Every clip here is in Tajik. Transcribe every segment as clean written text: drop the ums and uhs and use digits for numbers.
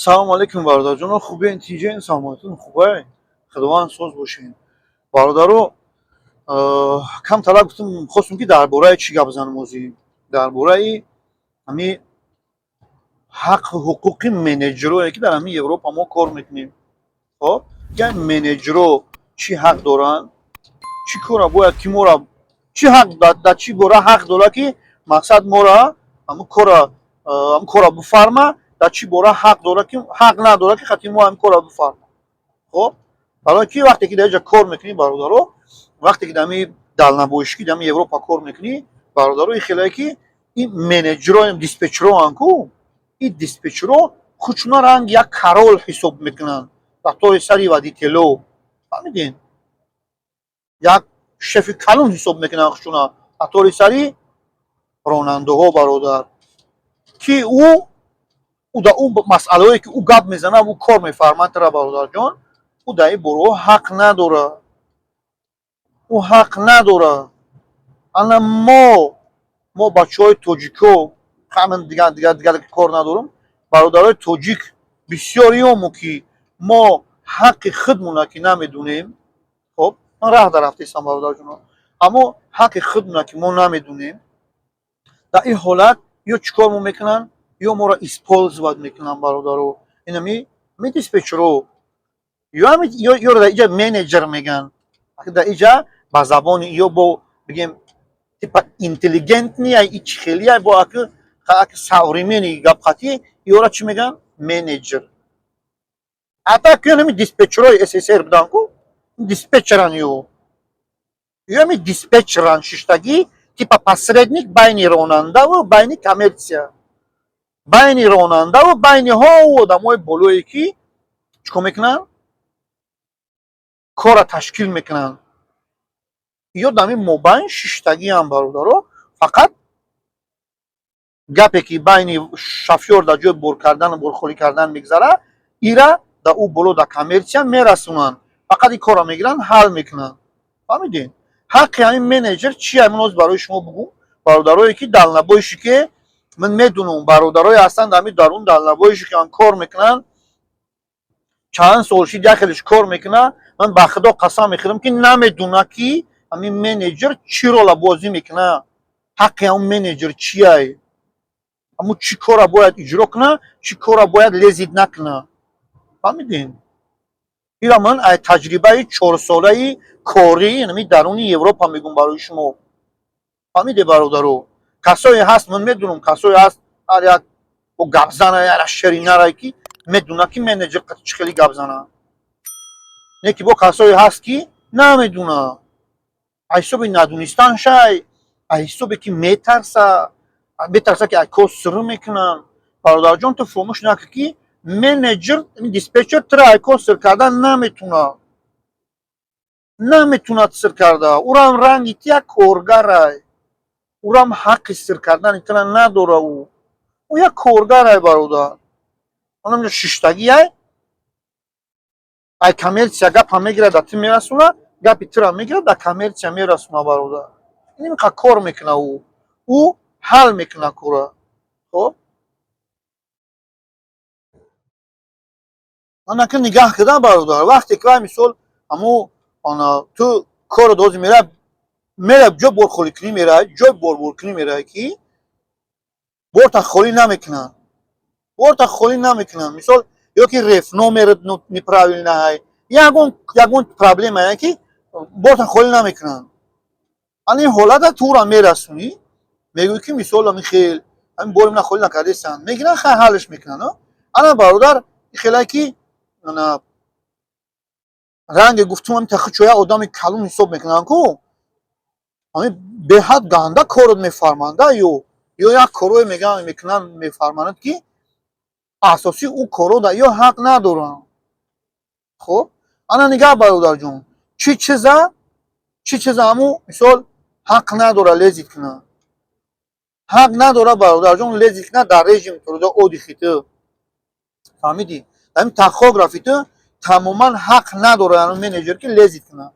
Салому алейкум, бародарҷоно, хубен, тинҷен, саломатон хубай, худованд соз бошен. Бародаро, кам талаб гуфтам, хостум, ки дар бораи чӣ гап занам озӣ? Дар бораи ҳами ҳаққу ҳуқуқи менеҷерое, ки дар ҳамин Европа мо кор мекунем. Хоб, яъне менеҷеро чӣ ҳақ доранд, чӣ кора бояд ки мора, чӣ ҳақ, дар чӣ бора ҳақ дора, ки мақсад мора ҳамун кора бифарма, дар чӣ бора ҳақ дора, ки ҳақ надора, ки хати мо ҳамин кора бифарма. Хоб, барои ки вақте ки дар ҷа кор мекунӣ, бародаро, вақте ки дар ҳамин дальнобойщикӣ дар ҳамин Европа кор мекунӣ, бародаро, ин хелае, ки ин менеҷеро, диспетчероан ку, ин диспетчеро худшуна ранг як король ҳисоб мекунанд дар тори сари водитело, фаҳмидин? Як шефи калон ҳисоб мекунанд худшуна дар тори сари ронандаҳо, бародар, ки ӯ дар он масъалаҳое, ки ӯ гап мезанад, ӯ кор мефармад тара, бародарҷон, ӯ дар ин бораҳо ҳақ надорад, ӯ ҳақ надорад. Ана мо бачаҳои тоҷико, ҳамин дигар кор надорам, бародарои тоҷик, бисёриёмо, ки мо ҳаққи худмона ки намедонем. Хоб, ман раҳ дарафтесам, бародарҷоно, аммо ҳаққи худмона ки мо намедонем, дар ин ҳолат ё чӣ кор мо мекунанд, ё моро использовать мекунанд, бародаро, инами ми диспетчеро, ё дар иҷа менеҷер мегӯянд, дар иҷа ба забони ё бо бигем, типа интеллигентный и чӣ хелия, бо аки современный гапхатӣ, ёра чӣ мегӯянд? Менеҷер. А так ё нами диспетчерои СССР буданд ку, диспетчеран, ё ами диспетчеран шиштагӣ, типа посредник байни ронандаву байни коммерция, байни ронандаву байни ҳо одамои болое, ки чӣ кор мекунанд, кора ташкил мекунанд, ё дар ин мобайн шиштагиам, бародаро. Фақат гапе, ки байни шофёр дар ҷои бор кардану борхолӣ кардан мегзара, ира дар ӯ боло, дар коммерция мерасонанд. Фақат ин корро мегиранд, ҳал мекунанд, фаҳмидед? Ҳаққи ҳамин менеҷер чи? Ҳамин ҳозир барои шумо бугӯм, бародарое, ки дальнобойщике, ман медунам, бародарое ҳастанд дар ҳамин дарун дальнобойщик ан кор мекунанд, чанд сол шид, як хелеш кор мекунад. Ман ба Худо қасам мехӯрам, ки намедуна, ки ҳамин менеҷер чӣ рола бозӣ мекунад, ҳаққи ҳамун менеҷер чиай, ҳамун чӣ кора бояд иҷро кунад, чӣ кора бояд лезить накунад, фаҳмидем? Ира ман ай таҷрибаи чорсолаи корӣ ҳамин даруни Европа мегӯм барои шумо, фаҳмиде, бародаро? Касое ҳаст, ман медунам, касое ҳаст, ҳар як бо гапзана, яра шеринара, ки медуна, ки менеҷер чӣ хели гап зана. Не, ки бо касое ҳаст, ки намедуна, аз ҳисоби надонистан шай, аз ҳисобе, ки метарса, ки ай кор сирр мекунанд. Бародарҷон, ту фуромӯш накун, ки менеҷер, диспетчер туро ай кор сир кардан наметунад, наметунад сир карда. Урам ранги ту як коргарай, урам ҳаққи сир кардани тура надора. Ӯ як коргарай, бародар, онам шиштагиай, ай коммерция гапа мегирад, да ту мерасона, гапи тура мегирад, да коммерция мерасона, бародар. Инқа кор мекуна ӯ ҳал мекуна кора. Хоб, анака нигаҳ кардам, бародар, вақте ки вай, мисол, ҳамун ана ту корро дози мера, мера ҷой борхоликунӣ мера, ҷой борборкунӣ мера, ки борта холӣ намекунанд, борта холӣ намекунанд, мисол, ё ки реф номер неправильный, ягон проблемае, ки борта холӣ намекунанд. Ана ин ҳолата тура мерасонӣ, мегӯӣ, ки мисол, ами хел ҳамин бори мана холӣ накардесанд, мегиранд, хай, ҳаллиш мекунанд. Ана, бародар, хелае, ки ана ранге гуфтум, ами тахичоя одами калон ҳисоб мекунанд ку, ами беҳад ганда корот мефарманда, ё як корое мегӯянд, мекунанд, мефарманад, ки асосӣ ӯ коро да ё ҳақ надоранд. Хоб, ана нигаҳ, бародарҷон, чӣ чиза ҳаму, мисол, ҳақ надора лезить кунад, ҳақ надора, бародарҷон, лезить кунад дар режим труда, отдыхи ту, фаҳмидӣ? Дар ин тахографи ту тамоман ҳақ надора ан менеҷер, ки лезить кунад.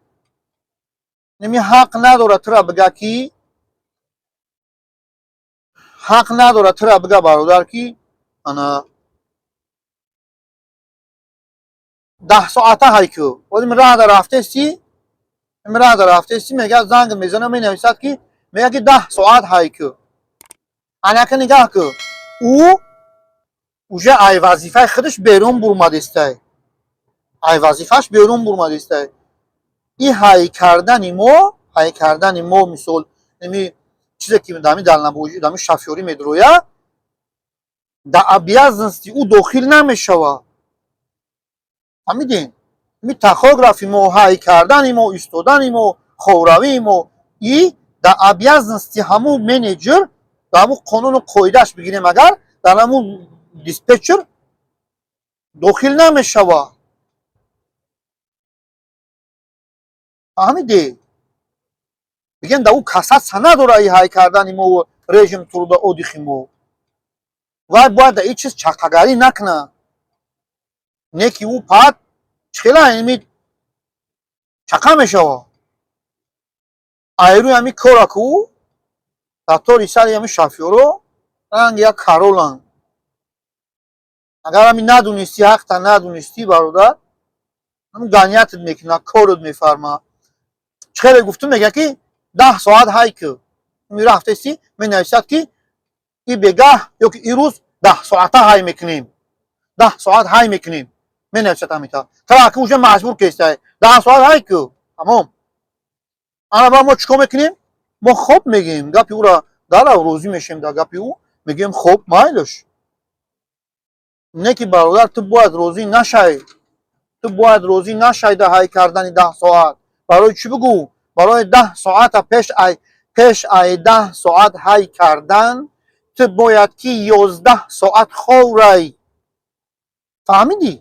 Неми ҳақ надора тура бига, ки ҳақ надора тура бига, бародар, ки ана. 10 соата ҳай ку. Ози раҳда рафтести, раҳда рафтести, мега, занг мезана, менависад, ки мега, ки 10 соат ҳай ку. Анака нигаҳ ку, ӯ уже ай вазифаи худаш берун бурмадистай, ай вазифааш берун бурмадистай. И ҳай кардани мо, ҳай кардани мо, мисол, ими чизе ки дами дальнобой, дами шофёрӣ медрояд, да обязанности ӯ дохил намешавад. Фаҳмидем? Ими тахографи мо, ҳай кардани мо, истодани мо, ховравии мо, и да обязанности ҳамун менеҷер, дар ҳамун қонуну қоидааш бигирем агар, дар ҳамун диспетчер дохил намешавад. Фаҳмидӣ? Бигем, да ӯ касаться надора. И ҳай кардани мо, режим труда, отдыхи мо, вай бояд да ин чиз чақагарӣ накунад. Не ки ӯ паат чихела ими чақа мешавад. Айрӯи ҳами кора ку дар тори сари ҳами шофёро ранги як короланд. Агар ҳами надонистӣ, ҳақта надонистӣ, бародар, гонять ат мекунад, корот мефарма. Чихеле гуфтум, мега, ки 10 соат ҳай ку. Рафтести, менависад, ки и бегаҳ ё ки ирӯз 10 соата ҳай мекунем, 10 соат ҳай мекунем, менависад. Ҳамита тара ки уже маҷбур кестай, 10 соат ҳай ку, тамом. Ана ба мо чӣ кор мекунем? Мо хоб мегӯем, гапи ӯра дарав розӣ мешавем, дар гапи ӯ мегӯем: «Хоб, майлаш». Не ки, бародар, ту бояд розӣ нашавӣ, ту бояд розӣ нашавӣ дар ҳай кардани 10 соат. Барои чӣ бигӯ? Барои 10 соата пеш ай 10 соат ҳай кардан ту бояд ки 11 соат ховрай. Фаҳмидӣ?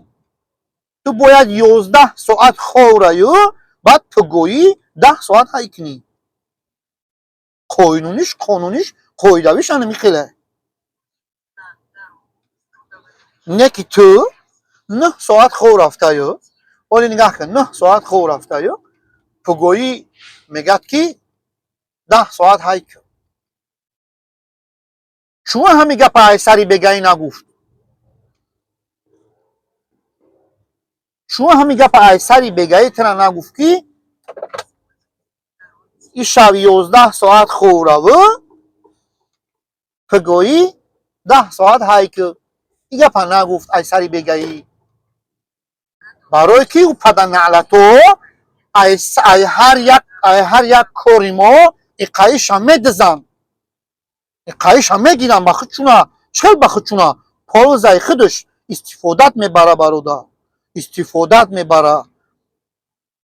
Ту бояд 11 соат ховраю, баъд пугоӣ 10 соат ҳай кунӣ. Қонуниш, қонуниш, қоидавиш ана михеле. Не ки ту 9 соат хов рафтаю, оли нигаҳ кун, 9 соат хов рафтаю, пугоӣ мегӯяд, ки 10 соат ҳай кун. Шумо ҳамин гапа ай сари бегаӣ нагуфт. Шумо ҳамин гапа ай сари бегаӣ тира нагуфт, ки и шав 11 соат ховраву, пугоӣ 10 соат ҳай ку. И гапа нагуфт ай сари бегаӣ. Барое ки ӯ паданалато ай ҳар як кори мо иқаиша медизанд, иқаиша мегиранд ба худчуна. Чӣ хел ба худчуна? Пользаи худаш истифодат мебара, бародар, истифодат мебара.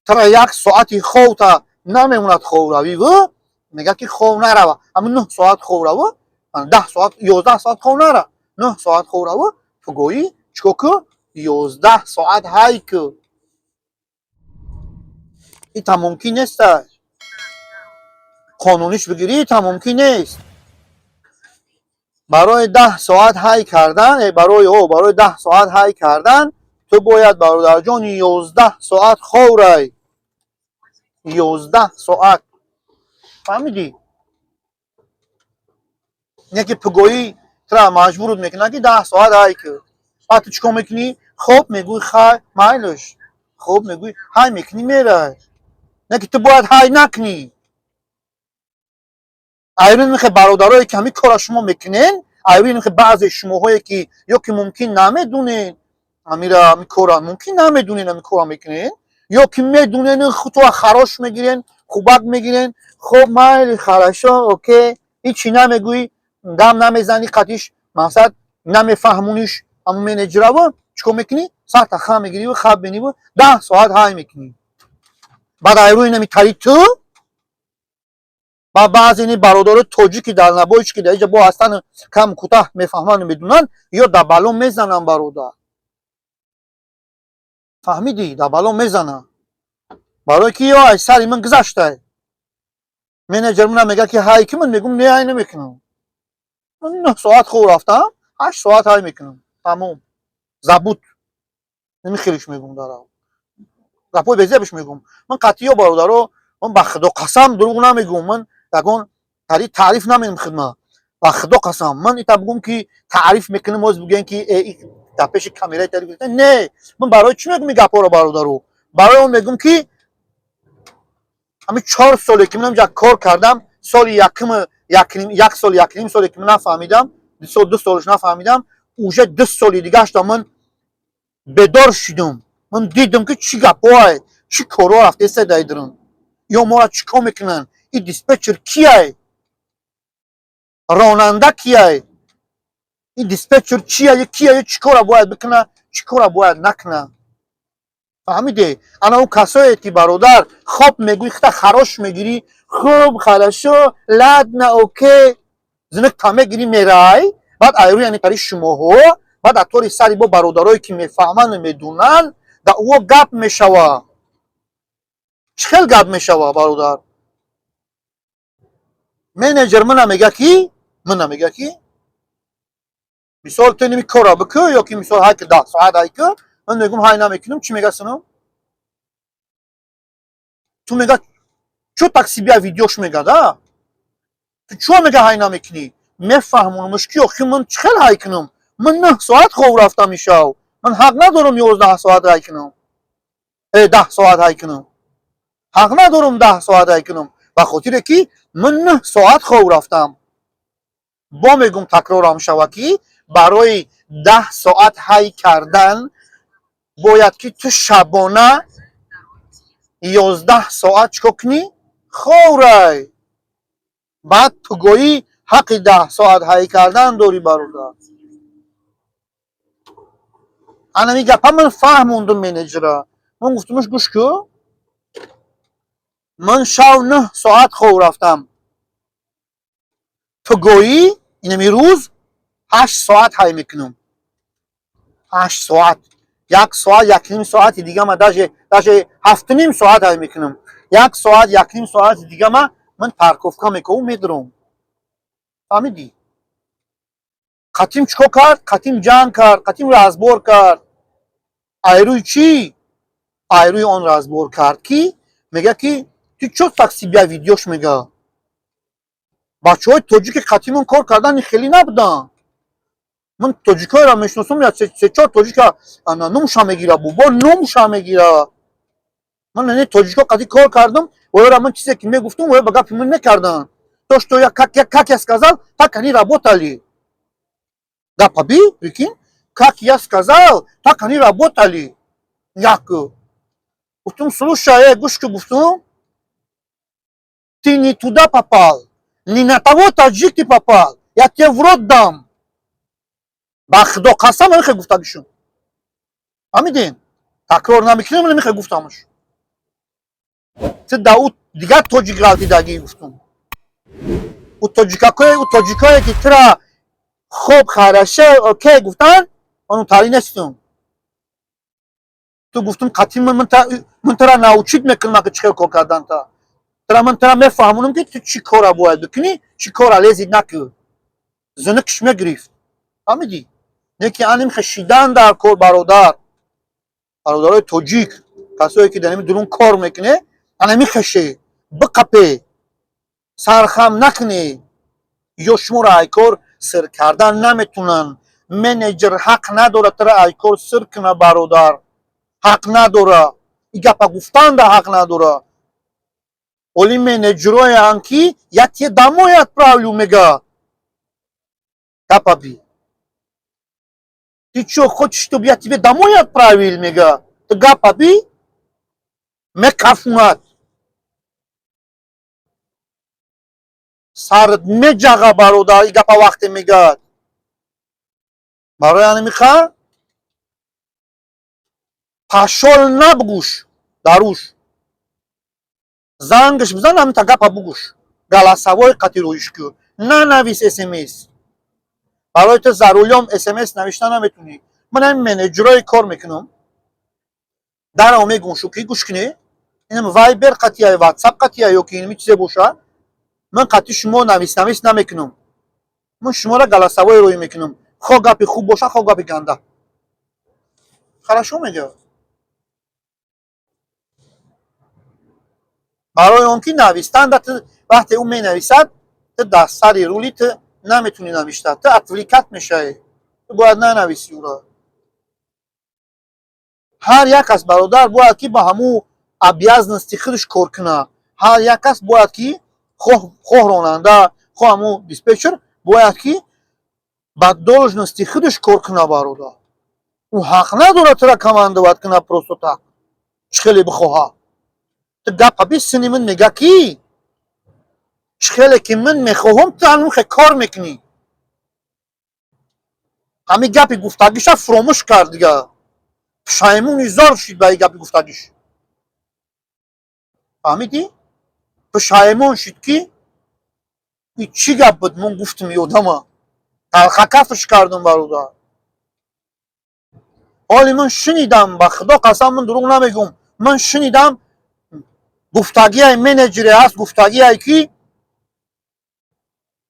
Тара як соати ховта намемонад ховравиву, мегӯяд, ки хов нарава. Ҳамин 9 соат ховраву, 10 соат, 11 соат хов нара, 9 соат ховраву, пугоӣ чикор ку? 11 соат ҳай ку. Ита мумкин неста. Қонуниш бигирӣ, ита мумкин нест. Барои 10 соат ҳай кардан, барои 10 соат ҳай кардан ту бояд, бародарҷон, 11 соат ховрай, 11 соат. Фаҳмидӣ? Не ки пугоӣ тура маҷбурут мекунад, ки 10 соат ҳай ку. Баъд ту чӣ кор мекунӣ? Хоб мегӯӣ: «Хай, майлаш». Хоб мегӯӣ, ҳай мекунӣ, мерай. Не ки ту бояд ҳай накунӣ. Айрӯи михе бародарое, ки ҳамин кора шумо мекунен, айрӯи михе баъзе шумоҳое, ки ё ки мумкин намедунен амира, ҳамин кора мумкин намедунен, ҳамин кора мекунен, ё ки медунен, худтура харош мегирен, хубак мегирен: «Хоб, майли, хорошо, окей». Ҳичи намегӯӣ, дам намезанӣ қатиш, мақсад, намефаҳмуниш ҳамун менеҷераво. Чӣ кор мекунӣ? Сарта хам мегириву хаб мениву 10 соат ҳай мекунӣ. Баъд айрӯи нами тари ту ба баъзе ини бародарои тоҷики дальнобойщик, ки дар иҷа бо ҳастан, кам кӯтаҳ мефаҳманду медунанд, ё дар бало мезананд, бародар. Фаҳмидӣ? Дар бало мезананд, барое ки ё ай сари ман гузаштай. Менеҷер мана мегӯяд, ки ҳай ки, ман мегӯм: «Не, ҳай намекунам. Ман 9 соат хоб рафтам, 8 соат ҳай мекунам, тамом, забуд». Намихелиш мегӯм, дарав гапҳои безебиш мегӯм. Ман қатъиё, бародаро, ман ба худо қасам, дурӯғ намегӯм. Ман ягон тари таъриф намекунам хидма, ба худо қасам. Ман ита бигӯм, ки таъриф мекунам, оз бигӯем, ки Дар пеши камераи тари гирифта не. Ман барои чӣ мегӯм ин гапҳоро, бародару? Барои он мегӯм, ки ҳамин 4 соле ки ман инҷа кор кардам, соли якум, як сол, якним соле ки ман нафаҳмидам, 2 сол, 2 солаш нафаҳмидам, уже 2 соли дигашта ман бедор шидум. Ман дидам, ки чӣ гапҳое, чӣ корҳо рафтеста дайдирам, ё моро чӣ кор мекунанд. И диспетчер кияй, ронанда кияй, ин диспетчер чия, кия, чӣ кора бояд бикуна, чӣ кора бояд накуна, фаҳмиде? Ана он касое ки, бародар, хоб мегӯӣ, хита харош мегирӣ, хуб, хорошо, ладно, окей, зинак мегирӣ, мерай, баъд айрӯ яъне тари шумоҳо, баъд атори сари бо бародарое ки мефаҳману медонанд, да ӯо гап мешава. Чӣ хел гап мешава, бародар? Менеҷер мана мега, ки мисол, ту ними кора бикӯ, ё ки мисол ҳай ки 10 соат ҳай ки. Ман мегӯм, ҳай намекунам. Чӣ мега, синам? Ту, мега, чё так себя ведёшь, мега, да ту чё, мега, ҳай намекунӣ? Мефаҳмонамш, ки охи ман чӣ хел ҳай кунам? Ман 9 соат хоб рафтам ишав, ман ҳақ надорам 11 соат ҳай кунам, 10 соат ҳай кунам. Ҳақ надорам 10 соат ҳай кунам, ба хотире ки ман 9 соат хоб рафтам. Бо мегӯм, такрорам шава, ки барои 10 соат ҳай кардан бояд ки ту шабона 11 соат чӣ кор кунӣ? Ховрай. Баъд тугоӣ ҳаққи 10 соат ҳай кардан дорӣ, бародар. Анами гапа ман фаҳмондум менеҷера. Ман гуфтумш: гӯш кӯ, ман шав 9 соат хов рафтам, тугоӣ инами рӯз 8 соат ҳай мекунам, 8 соат, як соат, якним соати дигама, даже 7.5 соат ҳай мекунам, як соат, якним соати дигама ман парковка мекунам, медурам. Фаҳмидӣ? Қатим чӣ кор кард? Қатим ҷанг кард, қатим разбор кард. Айрӯи чӣ? Айрӯи он разбор кард, ки мега, ки ту чё так себя ведёшь, мега. Бачаҳои тоҷики қатимон кор кардани хеле набуданд. Ман тоҷикҳоеро мешиносам, я се-чор тоҷика нумша мегира, бобо, нумша мегира. Ман не тоҷикҳо қати кор кардам, оёра ман чизе ки мегуфтам, оё ба гапи ман мекарданд. То, что я, как я сказал, так они работали. Гапа би, прикинь, как я сказал, так они работали. Як гуфтум: слушай, гӯш ку, гуфтум, ты не туда попал, не на того таджик ты попал, я тебе в рот дам. Ба худо қасам, намехоҳ гуфтагишон. Фаҳмидин? Такрор намекунем, намехоҳ гуфтамаш. Ту да ӯ дигар тоҷик ғалтидагӣ, гуфтум. Ӯ тоҷикакое, ӯ тоҷикое ки тура хоб, хорошо, окей гуфтан, он тари нестум. Ту, гуфтум, қатъи ман тура научить мекунам, ки чӣ хел кор кардан та. Тура ман тура мефаҳмонам, ки ту чӣ кора бояд бикунӣ, чӣ кора лезить накӯ. Зинакш мегирифт. Фаҳмидӣ? Не ки аним хешидан дар кор, бародар. Бародарои тоҷик, касое ки дар ин дурун кор мекуне, анами хеше, биқапе, сархам накунӣ, ё шуморо айкор сир кардан наметунанд. Менеҷер ҳақ надорад тура айкор сир куна, бародар. Ҳақ надора. И гапа гуфтанда ҳақ надора. Оли менеҷероянд, ки я тебе домой отправлю, мега. Гапа би. Ты чё, хочешь, чтобы я тебе домой отправил, мега? Ту гапа би? Мекафунад. Сарат меҷаға, бародар, и гапа вақте мегӯяд. Барои ана миха пашол набгӯш даруш. Зангаш бизан, ҳамита гапа бугӯш. Голосовой қати роиш кӯ. Нанавис СМС. Барои ту за рулём СМС навишта наметунӣ. Ман ҳамин менеҷерое кор мекунам. Дарао мегӯм шу, ки гӯш кунӣ. Инам Вайбер қатия, Ватсап қатия ё ки инми чизе боша. Ман қатъи шумо навис навис намекунам. Ман шуморо голосовой рӯй мекунам. Хо гапи хуб боша, хо гапи ганда. Хорошо, мега. Барои он ки навистанда ту вақте ӯ менависад, ту дар сари рули ту наметунӣ навишта, ту отвлекать мешавӣ. Ту бояд нанависӣ ӯро. Ҳар як кас, бародар, бояд ки ба ҳамун обязанности худаш кор кунад. Ҳар як кас бояд ки, хоҳ ронанда, хоҳ ҳамун диспетчер, бояд ки ба должности худаш кор кунад, бародар. Ӯ ҳақ надорад тура командовать кунад просто так, чӣ хеле бихоҳад. Ту гапа бисини, ман мега ки чӣ хеле ки ман мехоҳам, ту ҳамин кор мекунӣ. Ҳамин гапи гуфтагиша фуромӯш кард, дига пушаймони зор шид ба ин гапи гуфтагиш. Фаҳмидӣ? Пушаймон шид, ки и чӣ гап буд ман гуфтам, ёдама талхакафш кардам, бародар. Ҳоли ман шунидам, ба Худо қасам, ман дурӯғ намегӯм, ман шунидам, гуфтагиай менеҷере ҳаст, гуфтагиай ки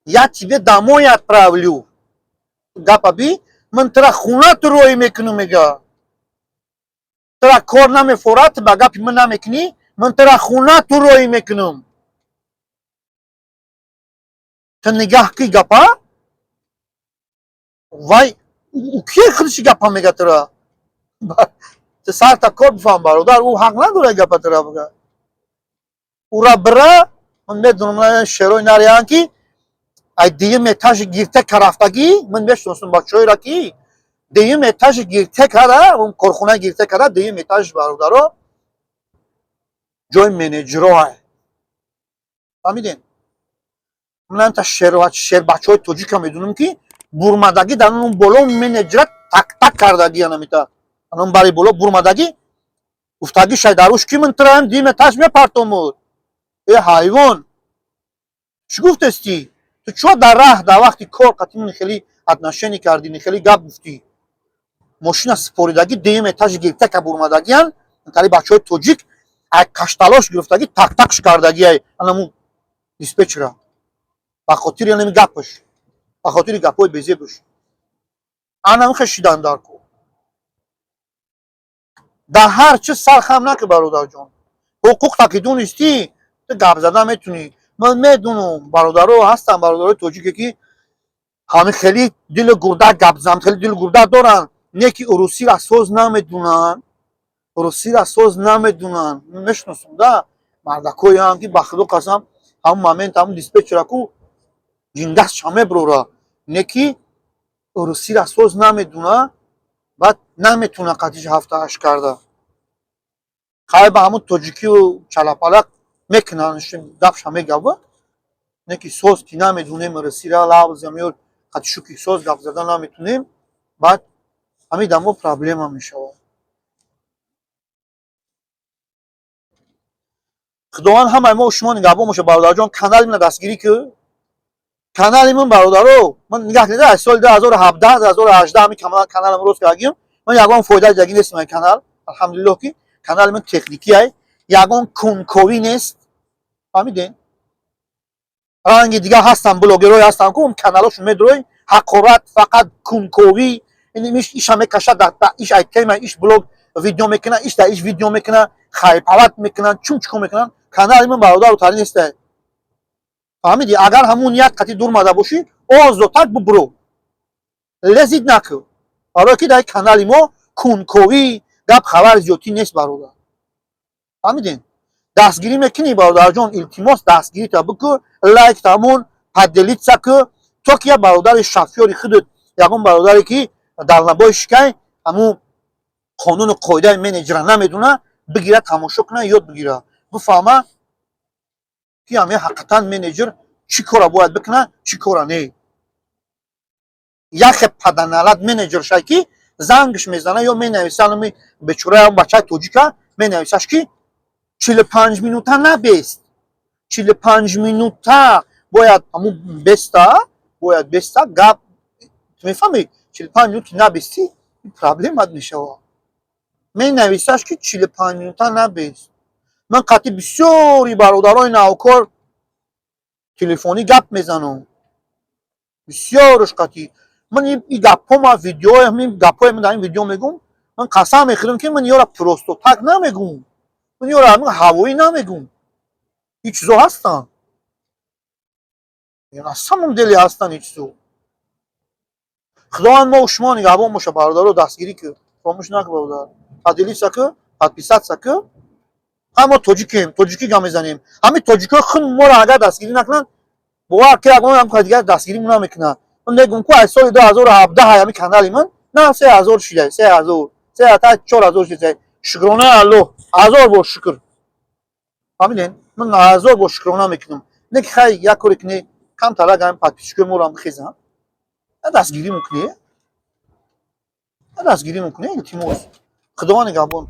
«Я тебе домой отправлю». Гапа би, ман тура хунату роҳӣ мекунам, мега. Тура кор намефорад, ба гапи ман намекунӣ, ман тура хунату роҳӣ мекунам. Ту нигаҳ ки гапа вай ӯ кие худаши гапа мега тура? Ту сарта кор бифаҳм, бародар, ӯ ҳақ надорад гапа тура бига. Ура бира, ман медонам, шерои нариян ки ай дуюм этажи гирте карафтагӣ, ман мешиносам бачаҳоеро, ки дуюм этажи гирте кара, он корхона гирте кара, дуюм этаж, бародаро, ҷои менеҷерое. Фаҳмидем? Ман та шербачаҳои тоҷика медонам, ки бурмадагӣ дар он боло менеҷера так-так кардагӣ, анамита анон бари боло бурмадагӣ, гуфтагӣ шай даруш ки ман тураам дуюм этаж мепартомуд. Э, ҳайвон, чӣ гуфтестӣ? Ту чо дар раҳ, дар вақти кор қатъи ман хеле отношение кардӣ, хеле гап гуфтӣ? Мошина супоридагӣ, дуюм этажи гиртака бурмадагиян, тари бачаҳои тоҷик ай кашталош гирифтагӣ, так-такш кардагиай анаму диспетчера ба хотири анами гапаш, ба хотири гапҳои безебаш. Анам хешидан дар кор. Дар ҳар чиз сар хам накӣ, бародарҷон. Ҳуқуқта ки донистӣ, ту гап зада метунӣ. Ман медунам, бародаро ҳастанд, бародарои тоҷике, ки ҳамин хеле дилу гурда гап зан, хеле дилу гурда доранд, не ки урусиро соз намедунанд, урусиро соз намедунанд. Мешиносам да мардакоеам, ки ба Худо қасам, ҳамун момент ҳамун диспетчера ку ҷингасча меброра, не ки урусиро соз намедуна, баъд наметуна қатиш ҳафта ҳашт карда. Хай, ба ҳамун тоҷикию чалапалак мекунанд, гапша мегава, не ки соз ки намедунем урусира, лавзам ё қатишу ки соз гап зада наметунем, баъд ҳамин дамо проблема мешавад. Худованд ҳамаи мо шумо нигаҳбон боша, бародарҷон. Канали мана дастгирӣ ку, канали ман, бародаро. Ман нигаҳ кунед, аз соли 2017, 2018 ҳамин каналам рост кардагим. Ман ягон фоида дидагӣ нестам ай канал. Алҳамдулиллоҳ, ки канали ман техникӣ ай, ягон кунковӣ нест. Фаҳмидем? Ранги дигар ҳастанд, блогерое ҳастанд, ку каналошон медрои, ҳақорат, фақат кунковӣ, иша мекашад, иш ай тема, иш блог видео мекунад, иш дар иш видео мекунад, хайпават мекунанд, чун чӣ кор мекунанд. Канали ман, бародару, тари нестай. Фаҳмидӣ? Агар ҳамун як қатӣ дурмада бошӣ, озодтак бубуро, лезить накӯ, барое ки дар канали мо кунковӣ, гап, хабар зиёдтӣ нест, бародар. Фаҳмидем? Дастгирӣ мекунӣ, бародарҷон, илтимос, дастгирита бикӯ, лайк тамон, поделиться кӯ, то ки як бародари шофёри худат, ягон бародаре ки дальнобой шикай, ҳамун қонуну қоидаи менеҷера намедуна, бигира, тамошо куна, ёд бигира, бифаҳма, ки ҳами ҳақиқатан менеҷер чӣ кора бояд бикуна, чӣ кора не. Яхе паданалат менеҷер шай, ки зангш мезана ё менависа, ами бечораям бачаи тоҷика менависаш, ки 45 минута набест, 45 минута бояд ҳамун беста, бояд беста. Гап мефаҳмӣ? 45 минути набестӣ, проблемат мешавад. Менависаш, ки 45 минута набест. Ман қатъи бисёри бародарои навкор телефонӣ гап мезанам, бисёрш қатъи ман и гапҳома, видеои ҳамин гапҳое ман дар ин видео мегӯм, ман қасам мехӯрам, ки ман ёра просто так намегӯм, ман ёра ҳамин ҳавоӣ намегӯм. Ин чизо ҳастанд, на самом деле ҳастанд ин чизо. Худованд мо шумо нигаҳбон боша, бародаро. Дастгирӣ ки фаромӯш накӣ. Фаромӯш накун, бародар, поделиться ку, подписаться ку. Ҳама тоҷикем, тоҷикӣ гап мезанем. Ҳамин тоҷикои хун моро агар дастгирӣ накунанд, бовар ки ягон дигар дастгирӣ намекунад. Ман мегӯм ку, аз соли 2017 ҳами канали ман на 3000 шида, 3000, се та 4000 шида. Шукронаи Аллоҳ, ҳазор бор шукр. Фаҳмиден? Ман ҳазор бор шукрона мекунам. Не ки хай, як коре кунӣ, камтарак ҳами подписчикои моро бихезам, дастгирӣ мекунӣ, дастгирӣ мекунӣ. Илтимос, Худованд нигаҳбон.